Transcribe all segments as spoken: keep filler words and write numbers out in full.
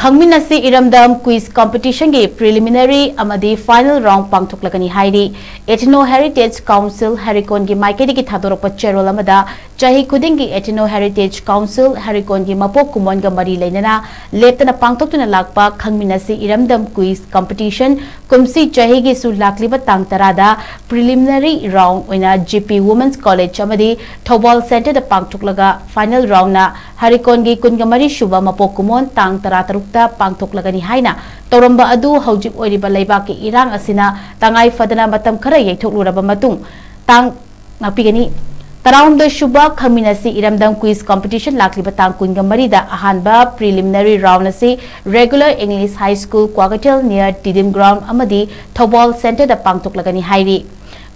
ꯈꯪꯃꯤꯟꯅꯁꯤ ꯏꯔꯝꯗꯝ quiz competition ꯒꯤ preliminary ꯑꯃꯗꯤ final round ꯄꯥꯡꯊꯣꯛꯂꯒꯅꯤ ꯍꯥꯏꯔꯤ꯫ Ethno Heritage Council ꯍꯦꯔꯤꯀꯣꯟꯒꯤ ꯃꯥꯏꯀꯩꯗꯒꯤ ꯊꯥꯗꯣꯔꯛꯄ ꯆꯦꯔꯣꯜ ꯑꯃꯗ ꯆꯍꯤ ꯈꯨꯗꯤꯡꯒꯤ Ethno Heritage Council ꯍꯦꯔꯤꯀꯣꯟꯒꯤ ꯃꯄꯣꯛ ꯀꯨꯝꯑꯣꯟꯒ ꯃꯔꯤ ꯂꯩꯅꯅ ꯂꯦꯞꯇꯅ ꯄꯥꯡꯊꯣꯛꯇꯨꯅ ꯂꯥꯛꯄ ꯈꯪꯃꯤꯟꯅꯁꯤ ꯏꯔꯝꯗꯝ quiz competition ꯀꯨꯝꯁꯤ ꯆꯍꯤꯒꯤꯁꯨ ꯂꯥꯛꯂꯤꯕ ꯇꯥꯡ ꯇꯔꯥꯗ preliminary round ꯑꯣꯏꯅ G P Women's College ꯑꯃꯗꯤ ꯊꯧꯕꯥꯜ centre ꯗ ꯄꯥꯡꯊꯣꯛꯂꯒ final round ꯅ ꯍꯔꯤꯀꯣꯟꯒꯤ ꯀꯨꯟꯒ ꯃꯔꯤ ꯁꯨꯕ ꯃꯄꯣꯛ ꯀꯨꯝꯑꯣꯟ ꯇꯥꯡ ꯇꯔꯥ ꯇꯔꯨꯛꯇ ꯄꯥꯡꯊꯣꯛꯂꯒꯅꯤ ꯍꯥꯏꯅ ꯇꯧꯔꯝꯕ ꯑꯗꯨ ꯍꯧꯖꯤꯛ ꯑꯣꯏꯔꯤꯕ ꯂꯩꯕꯥꯛꯀꯤ ꯏꯔꯥꯡ ꯑꯁꯤꯅ ꯇꯉꯥꯏ ꯐꯗꯅ ꯃꯇꯝ ꯈꯔ ꯌꯩꯊꯣꯛꯂꯨꯔꯕ ꯃꯇꯨꯡ ꯇꯥꯡ ꯉꯥꯛꯄꯤꯒꯅꯤ꯫ ꯇꯔꯥꯍꯨꯝꯗꯣꯏ ꯁꯨꯕ ꯈꯪꯃꯤꯟꯅꯁꯤ ꯏꯔꯝꯗꯝ quiz competition ꯂꯥꯛꯂꯤꯕ ꯇꯥꯡ ꯀꯨꯟꯒ ꯃꯔꯤꯗ ꯑꯍꯥꯟꯕ preliminary round ꯑꯁꯤ regular English High School, Kwakeithel near Stadium Ground ꯑꯃꯗꯤ ꯊꯧꯕꯥꯜ centre ꯗ ꯄꯥꯡꯊꯣꯛꯂꯒꯅꯤ ꯍꯥꯏꯔꯤ꯫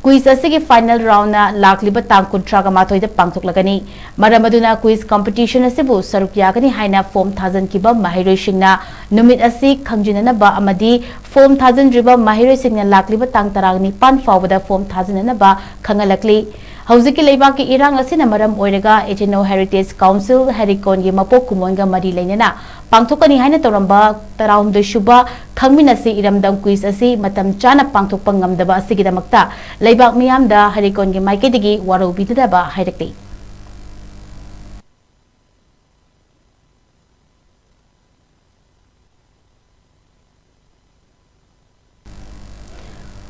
Quiz ꯑꯁꯤꯒꯤ final round ꯅ ꯂꯥꯛꯂꯤꯕ ꯇꯥꯡ ꯀꯨꯟꯊ꯭ꯔꯥꯒ ꯃꯥꯊꯣꯏꯗ ꯄꯥꯡꯊꯣꯛꯂꯒꯅꯤ꯫ ꯃꯔꯝ ꯑꯗꯨꯅ quiz competition ꯑꯁꯤꯕꯨ ꯁꯔꯨꯛ ꯌꯥꯒꯅꯤ ꯍꯥꯏꯅ form ꯊꯥꯖꯤꯟꯈꯤꯕ ꯃꯍꯩꯔꯣꯏꯁꯤꯡꯅ ꯅꯨꯃꯤꯠ ꯑꯁꯤ ꯈꯪꯖꯤꯟꯅꯅꯕ ꯑꯃꯗꯤ form ꯊꯥꯖꯤꯟꯗ꯭ꯔꯤꯕ ꯃꯍꯩꯔꯣꯏꯁꯤꯡꯅ ꯂꯥꯛꯂꯤꯕ ꯇꯥꯡ ꯇꯔꯥꯅꯤꯄꯥꯟ ꯐꯥꯎꯕꯗ form ꯊꯥꯖꯤꯟꯅꯅꯕ ꯈꯪꯍꯜꯂꯛꯂꯤ꯫ ꯍꯧꯖꯤꯛꯀꯤ ꯂꯩꯕꯥꯛꯀꯤ ꯏꯔꯥꯡ ꯑꯁꯤꯅ ꯃꯔꯝ ꯑꯣꯏꯔꯒ Ethno Heritage Council ꯍꯦꯔꯤꯀꯣꯟꯒꯤ ꯃꯄꯣꯛ ꯀꯨꯝꯑꯣꯟꯒ ꯃꯔꯤ ꯂꯩꯅꯅ ꯄꯥꯡꯊꯣꯛꯀꯅꯤ ꯍꯥꯏꯅ ꯇꯧꯔꯝꯕ ꯇꯔꯥꯍꯨꯝꯗꯣꯏ ꯁꯨꯕ ꯈꯪꯃꯤꯟꯅꯁꯤ ꯏꯔꯝꯗꯝ quiz ꯑꯁꯤ ꯃꯇꯝ ꯆꯥꯅ ꯄꯥꯡꯊꯣꯛꯄ ꯉꯝꯗꯕ ꯑꯁꯤꯒꯤꯗꯃꯛꯇ ꯂꯩꯕꯥꯛ ꯃꯤꯌꯥꯝꯗ ꯍꯦꯔꯤꯀꯣꯟꯒꯤ ꯃꯥꯏꯀꯩꯗꯒꯤ ꯋꯥꯔꯧꯕꯤꯗꯅꯕ ꯍꯥꯏꯔꯛꯂꯤ꯫